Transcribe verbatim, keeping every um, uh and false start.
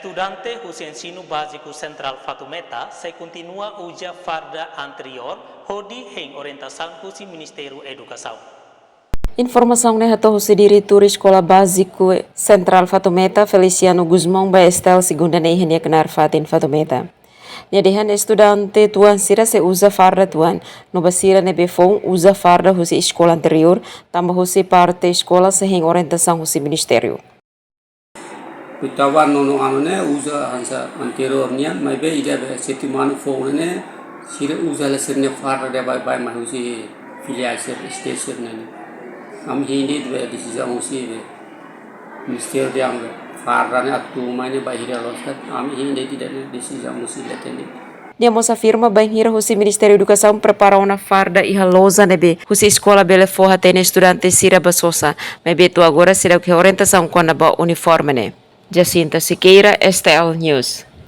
Estudante husi Ensinu Báziku Sentrál Fatumeta sei kontinua uza farda anteriór hodi hein orientasaun husi Ministériu Edukasaun. Informasaun ne'e hato'o husi Diretór Eskola Báziku Sentrál Fatumeta, Feliciano Gusmão, ba STL Segunda ne'e iha nia knaar fatin Fatumeta. Nia dehan estudante tuan sira sei uza farda tuan, no ba sira ne'ebé foun uza farda husi eskola anteriór, tanba husi parte eskola sei hein orientasaun husi ministériu. Kuitauan nono anu ne'e uza hanesan anteriór nian, maibé ida be sétimu anu foun ne'e sira uza hela sira-nia farda de'it baibain mai husi filiál sira, S T sira-ne'e. Ami hein de'it be desizaun husi be ministériu dehan be farda ne'e atu mai ne'e bainhira loos katak, ami hein de'it ida-ne'e desizaun husi leten de'it. Nia mós afirma bainhira husi Ministériu Edukasaun prepara ona farda iha loja ne'ebé husi eskola bele fó hatene estudante sira ba sosa, maibé to'o agora seidauk iha orientasaun kona-ba uniforme ne'e. Jacinta Sequeira, STL News.